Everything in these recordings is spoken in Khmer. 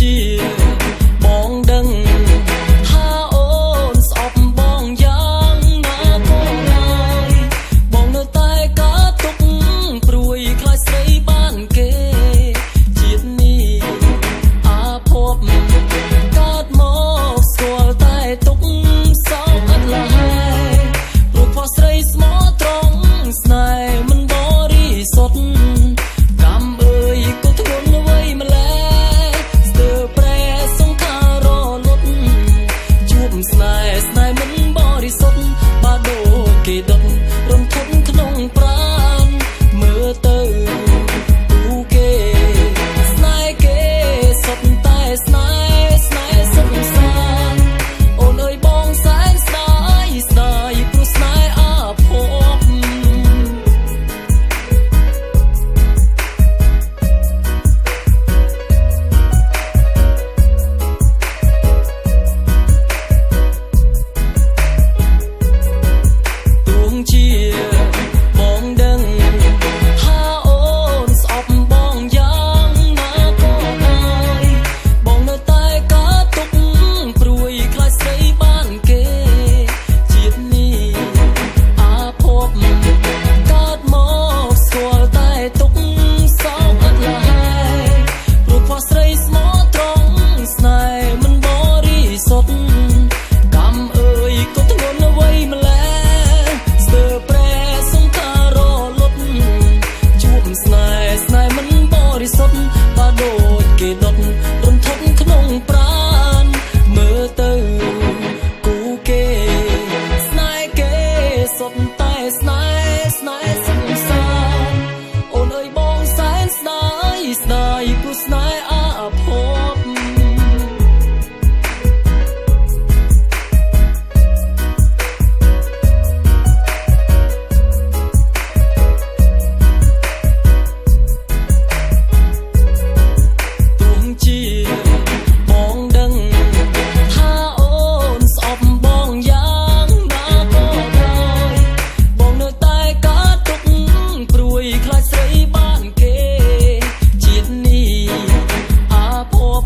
ជាបងដឹងថាអូនស្អប់បងយ៉ាងណាក៏ដោយបងនៅតែកើតទុកព្រួយខ្លាចស្រីបានគេជាតិនេះអាភពកើតមកស្គាល់តែទុកសោកឥតលហើយព្រោះខ្វះស្រីស្មោះត្រង់ស្នេហ៍មិនបរិសុទ្ធកម្មអើយក៏ធ្ងន់អ្វីម្ល៉េះស្ទើរប្រែសង្ខារលត់ជួបស្នេហ៍ស្នេហ៍មិនបរិសុទ្ធបើដូចគេដុតរន្ធត់ក្នុងប្រាណមើលទៅគូគេស្នេហ៍គេសុទ្ធតែស្នេហ៍ស្នេហ៍សុខសាន្តអូនអើយបងសែនស្ដាយស្ដាយព្រោះស្នេហ៍អាភព ទួងជាបងដឹងថាអូនស្អប់បងយ៉ាងណាក៏ដោយបងនៅតែកើតទុកព្រួយខ្លាចស្រីបានគេជាតិនេះអាភពកើតមកស្គាល់តែទុកសោកឥតលហើយព្រោះខ្វះស្រីស្មោះត្រង់ស្នេហ៍មិនបរិសុទ្ធកម្មអើយក៏ធ្ងន់អ្វីម្ល៉េះស្ទើរប្រែសង្ខារលត់ជួបស្នេហ៍ស្នេហ៍មិនបរិសុទ្ធបើដូចគេដុតរន្ធត់ក្នុងប្រាណមើលទៅគូគេស្នេហ៍គេសុទ្ធតែស្នេហ៍ស្នេហ៍សុខសាន្តអូនអើយបងសែនស្ដាយស្ដាយព្រោះស្នេហ៍អាភព ទួងជាបងដឹងថាអូនស្អប់បងយ៉ាងណាក៏ដោយបងនៅតែកើតទុកព្រួយខ្លាចស្រីបានគេជាតិនេះអាភព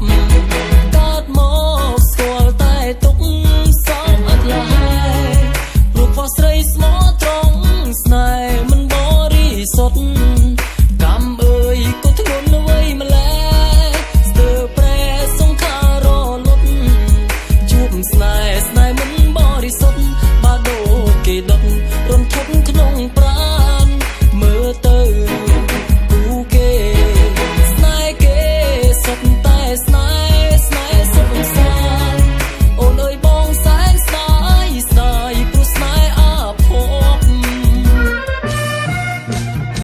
កើតមកស្គាល់តែទុកសោកឥតលហើយព្រោះខ្វះស្រីស្មោះ